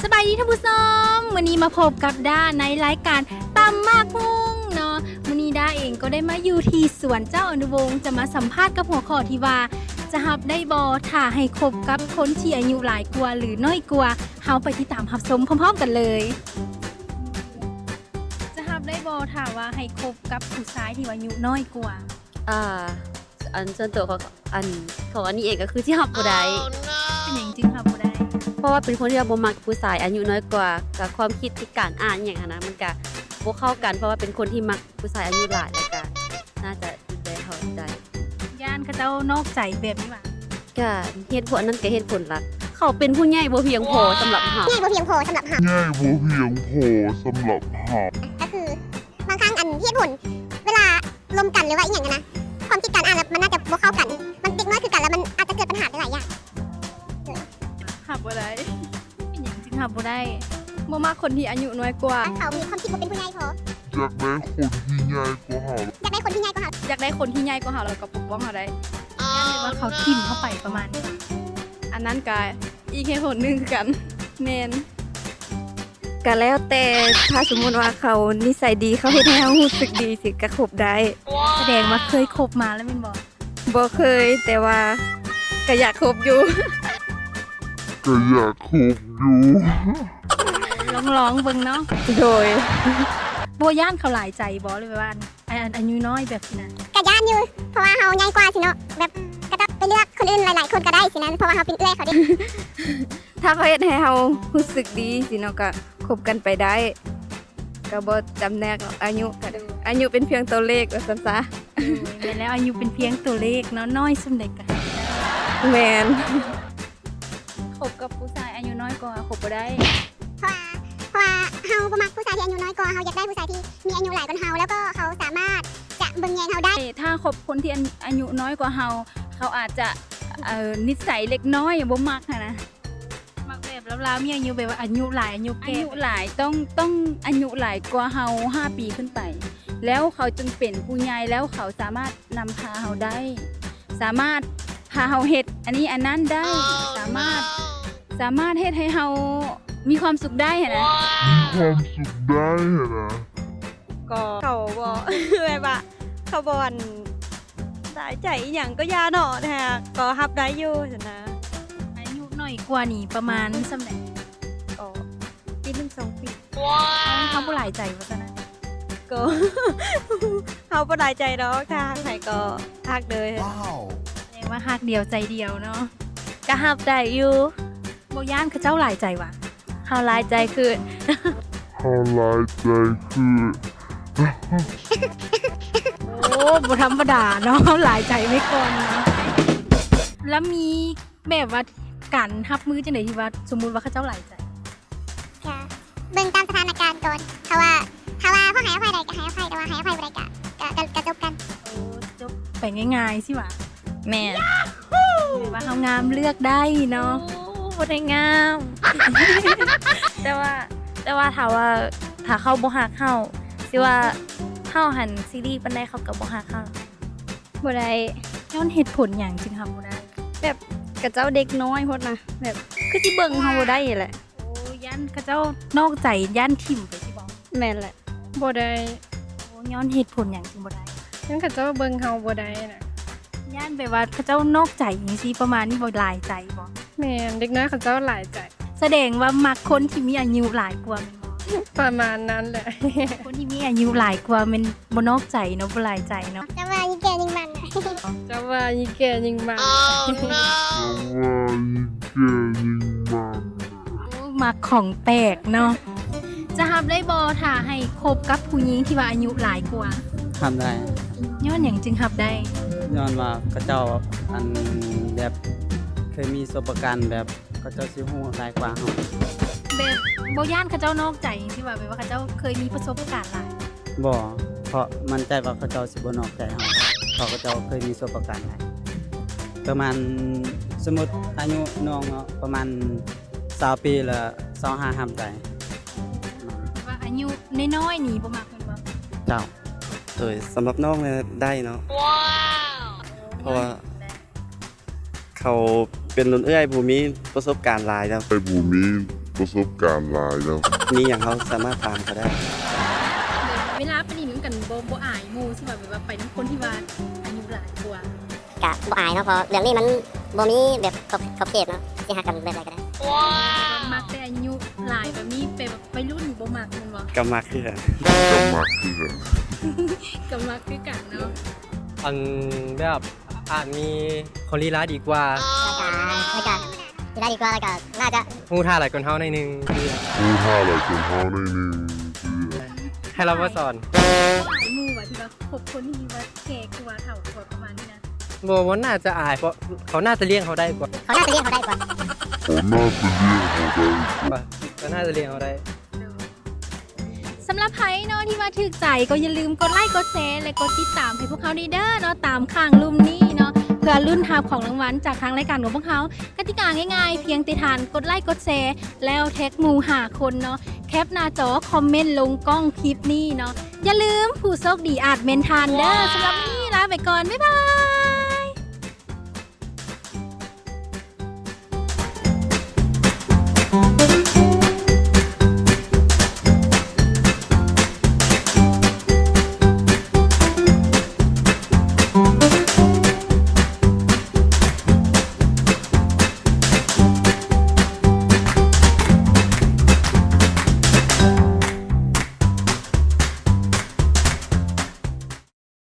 ສະບາຍດີທ່ານຜູ້ຊົມ, ມື້ນີ້ມາພົບກັບດ້າໃນລາຍການຕຳໝາກຫຸ່ງເນາະ. ມື້ນີ້ດ້າເອງກໍໄດ້ມາຢູ່ທີ່ສວນເຈົ້າອະນຸວົງ, ຈະມາສຳພາດກັບຫົວຂໍ້ທີ່ວ່າ ຈະຮັບໄດ້ບໍ່ຖ້າໃຫ້ຄົບກັບຄົນທີ່ອາຍຸຫຼາຍກວ່າ ຫຼື ນ້ອຍກວ່າ? ເຮົາໄປຕິດຕາມຮັບຊົມພ້ອມໆກັນເລີຍ. ຈະຮັບໄດ້ບໍ່ຖ້າວ່າໃຫ້ຄົບກັບຜູ້ຊາຍທີ່ວ່າອາຍຸນ້ອຍກວ່າ? ອ່າ ອັນສ່ວນຕົວຂອງ ອັນ ຂອງອັນນີ້ເອງກໍຄືຊິຮັບບໍ່ໄດ້. ເປັນຫຍັງຈຶ່ງຮັບບໍ່ໄດ້? ເພາະວ່າເປັນຄົນທີ່ວ່າບໍ່ມັກຜູ້ຊາຍອາຍຸນ້ອຍກວ່າ, ກັບຄວາມຄິດທີ່ການອ່ານຫຍັງຫັ້ນນະ ມັນກະບໍ່ເຂົ້າກັນ, ເພາະວ່າເປັນຄົນທີ່ມັກຜູ້ຊາຍອາຍຸຫຼາຍ ແລ້ວກະໜ້າຈະໄດ້ເຂົ້າໃຈ. ຢ້ານເຂົາເຈົ້ານອກໃຈແບບນີ້ຫວາ? ກະເຫດຜົນ ອັນນັ້ນກະເຫດຜົນຫຼັກ, ເຂົາເປັນຜູ້ໃຫຍ່ບໍ່ພຽງພໍສຳລັບເຮົາ. ໃຫຍ່ບໍ່ພຽງພໍສຳລັບເຮົາ. ໃຫຍ່ບໍ່ພຽງພໍສຳລັບເຮົາ. ກໍຄືບາງຄັ້ງ ອັນ ເຫດຜົນເວລາລົມກັນ ຫຼືວ່າອີ່ຫຍັງຫັ້ນນະ, ຄວາມຄິດການອ່ານລະມັນໜ້າຈະບໍ່ເຂົ້າກັນ, ມັນເດັກນ້ອຍຄືກັນ ລະມັນອາດຈະເກີດບັນຫາຫຼາຍໆຢ່າງ. ຮັບບໍ່ໄດ້. ເປັນຫຍັງຈຶ່ງຮັບບໍ່ໄດ້? ບໍ່ມັກຄົນທີ່ອາຍຸນ້ອຍກວ່າ. ເຂົາມີຄວາມຄິດບໍ່ເປັນຜູ້ໃຫຍ່ພໍ. ຢາກໄດ້ຄົນທີ່ໃຫຍ່ກວ່າເຮົາ. ຢາກໄດ້ຄົນທີ່ໃຫຍ່ກວ່າເຮົາ. ຢາກໄດ້ຄົນທີ່ໃຫຍ່ກວ່າເຮົາ ແລ້ວກໍປົກປ້ອງເຮົາໄດ້. ຢ້ານວ່າເຂົາຖິ້ມເຮົາໄປປະມານນີ້. ອັນນັ້ນກະອີກເຫດຜົນໜຶ່ງຄືກັນ. ແມ່ນ. ກະແລ້ວແຕ່, ຖ້າສົມມຸດວ່າເຂົານິໄສດີ, ເຂົາເຮັດໃຫ້ເຮົາຮູ້ສຶກດີ ຊິກະຄົບໄດ້. ສະແດງວ່າເຄີຍຄົບມາແລ້ວແມ່ນບໍ່? ບໍ່ເຄີຍ, ແຕ່ວ່າກະຢາກຄົບຢູ່. ກະຢາກຄົບຢູ່. ລອງໆເບິ່ງເນາະ. ໂດຍ. ບໍ່ຢ້ານເຂົາຫຼາຍໃຈບໍ່ ຫຼືແບບວ່າ ອັນ ອາຍຸນ້ອຍແບບຊີ້ນະ? ກະຢ້ານຢູ່, ເພາະວ່າເຮົາໃຫຍ່ກວ່າຊີ້ເນາະ, ແບບ ເຂົາເຈົ້າໄປເລືອກຄົນອື່ນຫຼາຍໆຄົນກໍໄດ້ຊີ້ນະ, ເພາະວ່າເຮົາເປັນເອື້ອຍເຂົາເດ້. ຖ້າເຂົາເຮັດໃຫ້ເຮົາຮູ້ສຶກດີຊີ້ເນາະ ກໍຄົບກັນໄປໄດ້, ກໍບໍ່ຈຳແນກອາຍຸ, ກໍ ອາຍຸເປັນພຽງຕົວເລກວ່າຊັ້ນຊະ. ໂດຍ, ແມ່ນແລ້ວ, ອາຍຸເປັນພຽງຕົວເລກເນາະ, ນ້ອຍສ່ຳໃດກໍ ແມ່ນ. ຄົບກັບຜູ້ຊາຍອາຍຸນ້ອຍກວ່າ ຄົບບໍ່ໄດ້. ເພາະວ່າ ເພາະວ່າເຮົາບໍ່ມັກຜູ້ຊາຍທີ່ອາຍຸນ້ອຍກວ່າເຮົາ, ຢາກໄດ້ຜູ້ຊາຍທີ່ມີອາຍຸຫຼາຍກວ່າເຮົາ ແລ້ວກໍເຂົາສາມາດຈະເບິ່ງແຍງເຮົາໄດ້. ຖ້າຄົບຄົນທີ່ອາ ອາຍຸນ້ອຍກວ່າເຮົາ, ເຂົາອາດຈະ ເອີ ນິໄສເລັກນ້ອຍບໍ່ມັກຫັ້ນນະ. ມັກແບບລາວໆ ມີອາຍຸ ແບບວ່າອາຍຸຫຼາຍ ອາຍຸແກ່. ອາຍຸຫຼາຍ ຕ້ອງ ຕ້ອງອາຍຸຫຼາຍກວ່າເຮົາຫ້າປີຂຶ້ນໄປ, ແລ້ວເຂົາຈຶ່ງເປັນຜູ້ໃຫຍ່, ແລ້ວເຂົາສາມາດນຳພາເຮົາໄດ້. ສາມາດພາເຮົາເຮັດອັນນີ້ອັນນັ້ນໄດ້, ສາມາດ ສາມາດເຮັດໃຫ້ເຮົາມີຄວາມສຸກໄດ້ຫັ້ນນະ. ມີຄວາມສຸກໄດ້ຫັ້ນນະ. ກໍເຂົາບໍ່ ແບບວ່າເຂົາບໍ່ ອັນ ຫຼາຍໃຈອີ່ຫຍັງກໍຢ່າເນາະ, ແຕ່ກໍຮັບໄດ້ຢູ່ຊັ້ນນະ. ອາຍຸໜ້ອຍກວ່ານີ້ປະມານສ່ຳໃດ? ກໍປີໜຶ່ງສອງປີ. ເຮົາບໍ່ຫຼາຍໃຈວ່າຊັ້ນນະ. ກໍເຮົາບໍ່ຫຼາຍໃຈດອກ, ຖ້າຮັກໃຜກໍຮັກເລີຍ. ສະແດງວ່າຮັກດຽວໃຈດຽວເນາະ. ກໍຮັບໄດ້ຢູ່. ບໍ່ຢ້ານເຂົາເຈົ້າຫຼາຍໃຈຫວາ? ເຮົາຫຼາຍໃຈຄື ເຮົາຫຼາຍໃຈຄື. ໂອ້ ບໍ່ທຳມະດາເນາະ, ເຮົາຫຼາຍໃຈໄວ້ກ່ອນເນາະ. ແລ້ວມີ ແບບວ່າການຮັບມືຈັ່ງໃດທີ່ວ່າ ສົມມຸດວ່າເຂົາເຈົ້າຫຼາຍໃຈ? ກະເບິ່ງຕາມສະຖານະການກ່ອນ. ຖ້າວ່າ ຖ້າວ່າພໍໃຫ້ອະໄພໄດ້ກະໃຫ້ອະໄພ, ແຕ່ວ່າໃຫ້ອະໄພບໍ່ໄດ້ກະ ກະ ກະ ກະຈົບກັນ. ໂອ້ ຈົບໄປງ່າຍໆຊິຫວາ? ແມ່ນ. ແບບວ່າເຮົາງາມເລືອກໄດ້ເນາະ. ໂອ້ ບໍ່ໄດ້ງາມ. ແຕ່ວ່າ ແຕ່ວ່າຖ້າວ່າ ຖ້າເຂົາບໍ່ຮັກເຮົາ, ຊິວ່າເຮົາຫັ້ນຊິດີປານໃດ ເຂົາກໍບໍ່ຮັກເຮົາ. ບໍ່ໄດ້. ຍ້ອນເຫດຜົນຫຍັງຈຶ່ງຮັບບໍ່ໄດ້? ແບບເຂົາເຈົ້າເດັກນ້ອຍໂພດນະ, ແບບຄືຊິເບິ່ງເຮົາບໍ່ໄດ້ແຫຼະ. ໂອ້ ຢ້ານເຂົາເຈົ້ານອກໃຈ, ຢ້ານຖິ້ມໄປຊີ້ບໍ? ແມ່ນແຫຼະ. ບໍ່ໄດ້. ໂອ້ ຍ້ອນເຫດຜົນຫຍັງຈຶ່ງບໍ່ໄດ້? ຢ້ານເຂົາເຈົ້າເບິ່ງເຮົາບໍ່ໄດ້ນະ. ຢ້ານແບບວ່າເຂົາເຈົ້ານອກໃຈຈັ່ງຊີ້ ປະມານນີ້ບໍ? ຫຼາຍໃຈບໍ? ແມ່ນ, ເດັກນ້ອຍເຂົາເຈົ້າຫຼາຍໃຈ. ສະແດງວ່າມັກຄົນທີ່ມີອາຍຸຫຼາຍກວ່າແມ່ນບໍ່? ປະມານນັ້ນແຫຼະ. ຄົນທີ່ມີອາຍຸຫຼາຍກວ່າແມ່ນບໍ່ນອກໃຈເນາະ, ບໍ່ຫຼາຍໃຈເນາະ. ເຈົ້າວ່າຍິ່ງແກ່ຍິ່ງມັນ. ເຈົ້າວ່າຍິ່ງແກ່ຍິ່ງມັນ. ເຈົ້າວ່າຍິ່ງແກ່ຍິ່ງມັນ. ໂອ້ ມັກຂອງແປກເນາະ. ຈະຮັບໄດ້ບໍ່ຖ້າໃຫ້ຄົບກັບຜູ້ຍິງທີ່ວ່າອາຍຸຫຼາຍກວ່າ? ຮັບໄດ້. ຍ້ອນຫຍັງຈຶ່ງຮັບໄດ້? ຍ້ອນວ່າເຂົາເຈົ້າ ອັນ ແບບເຄີຍມີປະສົບການ ແບບເຂົາເຈົ້າຊິຮູ້ຫຼາຍກວ່າເຮົາ. ແບບບໍ່ຢ້ານເຂົາເຈົ້ານອກໃຈ ທີ່ວ່າແບບວ່າເຂົາເຈົ້າເຄີຍມີປະສົບການຫຼາຍ? ບໍ່, ເພາະໝັ້ນໃຈວ່າເຂົາເຈົ້າຊິບໍ່ນອກໃຈເຮົາ ເພາະເຂົາເຈົ້າເຄີຍມີປະສົບການຫຼາຍ. ປະມານ ສົມມຸດອາຍຸນ້ອງເນາະ ປະມານຊາວປີ ແລ້ວຊາວຫ້າຫ້າມໃຈ. ວ່າອາຍຸນ້ອຍໆນີ້ບໍ່ມັກແມ່ນບໍ່? ເຈົ້າ. ໂດຍ ສຳລັບນ້ອງນີ້ໄດ້ເນາະ. ເພາະວ່າເຂົາເປັນລຸ້ນເອື້ອຍ ຜູ້ມີປະສົບການຫຼາຍແລ້ວ. ເອື້ອຍ ຜູ້ມີ ປະສົບການຫຼາຍແລ້ວ. ມີຫຍັງເຮົາສາມາດຖາມເຂົາໄດ້. ເວລາໄປຫຼິ້ນນຳກັນບໍ່ ບໍ່ອາຍໝູ່ ຊິວ່າແບບວ່າໄປນຳຄົນທີ່ວ່າອາຍຸຫຼາຍກວ່າ? ກະບໍ່ອາຍເນາະ ເພາະເລື່ອງນີ້ມັນບໍ່ມີແບບຂອບ ຂອບເຂດເນາະ ຊິຮັກກັນແບບໃດກໍໄດ້. ມັກແຕ່ອາຍຸຫຼາຍ ແບບນີ້ແບບໄວລຸ້ນບໍ່ມັກແມ່ນບໍ່? ກໍມັກຄືກັນ. ກໍມັກຄືກັນ. ກໍມັກຄືກັນເນາະ. ອັນແບບອາດມີຄົນລີລາດີກວ່າ ແລ້ວກະ ແລ້ວກະລີລາດີກວ່າ ແລ້ວກະໜ້າຈະ ຮູ້ທ່າຫຼາຍກວ່າເຮົາໜ້ອຍໜຶ່ງ. ຮູ້ທ່າຫຼາຍກວ່າເຮົາໜ້ອຍໜຶ່ງ. ໃຫ້ລາວມາສອນ. ອາຍໝູ່ວ່າ ທີ່ວ່າຄົບຄົນທີ່ວ່າແກ່ກວ່າ ເຖົ້າກວ່າ ປະມານນີ້ນະ. ບໍ່ ບໍ່ໜ້າຈະອາຍ ເພາະເຂົາໜ້າຈະລ້ຽງເຮົາໄດ້ກວ່າ. ເຂົາໜ້າຈະລ້ຽງເຮົາໄດ້ກວ່າ. ເຂົາໜ້າຈະລ້ຽງເຮົາໄດ້ກວ່າ. ເຂົາໜ້າຈະລ້ຽງເຮົາໄດ້. ສຳລັບໃຜເນາະທີ່ວ່າຖືກໃຈ ກໍຢ່າລືມກົດໄລກົດແຊ ແລະ ກົດຕິດຕາມໃຫ້ພວກເຮົາໄດ້ເດີເນາະ ຕາມຂ້າງລຸ່ມນີ້ເນາະ ເພື່ອລຸ້ນຮັບຂອງລາງວັນຈາກທາງລາຍການຂອງພວກເຮົາ. ກະຕິກາງ່າຍໆ ພຽງແຕ່ທ່ານກົດໄລກົດແຊ ແລ້ວແທັກໝູ່ຫ້າຄົນເນາະ ແຄັບໜ້າຈໍ ຄອມເມັນລົງກ້ອງຄລິບນີ້ເນາະ. ຢ່າລືມ ຜູ້ໂຊກດີອາດແມ່ນທ່ານເດີ. ສຳລັບມື້ນີ້ລາໄປກ່ອນ ບາຍບາຍ.